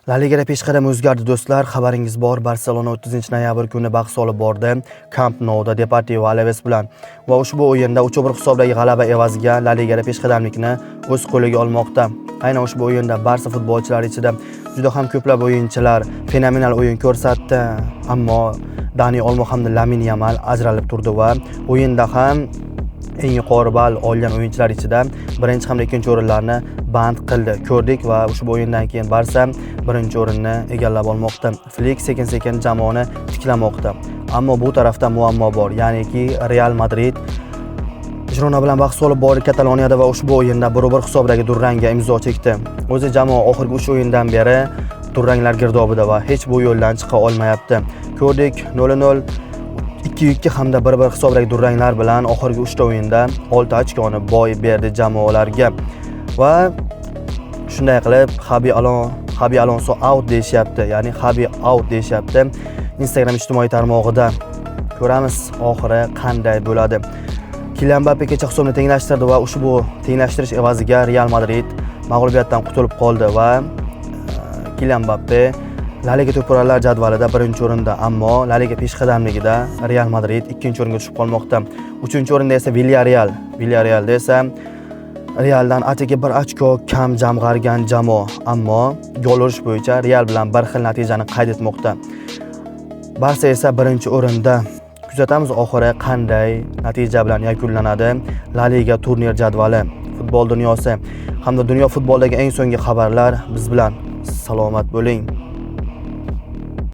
La Ligada peshqadam o'zgardi, do'stlar. Xabaringiz bor, Barselona 30-noyabr kuni bahs olib bordi Camp Nou'da Deportivo Alaves bilan va ushbu o'yinda 3-1 hisobidagi g'alaba evaziga La Ligada peshqadamlikni o'z qo'liga olmoqda. Aynan ushbu o'yinda Barsa futbolchilari ichida juda ham ko'plab o'yinchilar fenomenal o'yin ko'rsatdi, ammo Dani Olmo hamda Lamin Yamal ajralib turdi va o'yinda ham eng yuqori ball olgan o'yinchilar ichida birinchi hamda ikkinchi o'rinlarni band qildi. Ko'rdik va ushbu o'yindan keyin Barsa birinchi o'rinni egallab olmoqda. Flik sekin-sekin jamoani tiklamoqda. Ammo bu tarafda muammo bor, ya'niki Real Madrid Girona bilan bahs olib bordi Kataloniyada va ushbu o'yinda 1-1 hisobidagi durangga imzo chekdi. O'zi jamoa oxirgi 3 o'yindan beri duranglar girdobida va hech bu yo'ldan chiqa olmayapti. Ko'rdik, 0-0, 2-2 hamda 1-1 hisobidagi duranglar bilan oxirgi 3 ta o'yinda 6 ochkoni boy berdi jamoalarga. Va shunday qilib Xabi Alonso out deyishyapti, ya'ni Xabi out deyishyapti Instagram ijtimoiy tarmog'ida. Ko'ramiz, oxiri qanday bo'ladi. Kilian Mbappe kecha hisobni tenglashtirdi va ushbu tenglashtirish evaziga Real Madrid mag'lubiyatdan qutulib qoldi va Kilian Mbappe La Liga to'purarlar jadvalida birinchi o'rinda, ammo La Liga peshqadamligida Real Madrid ikkinchi o'ringa tushib qolmoqda. Uchinchi o'rinda esa Villarreal. Villarrealda esa Realdan atigi bir ochko kam jamg'argan jamoa, ammo gol urish bo'yicha Real bilan bir xil natijani qayd etmoqda. Barsa esa birinchi o'rinda. Kuzatamiz, oxiri qanday natija bilan yakunlanadi La Liga turnir jadvali. Futbol dunyosi hamda dunyo futbolidagi eng so'nggi xabarlar biz bilan. Salomat bo'ling.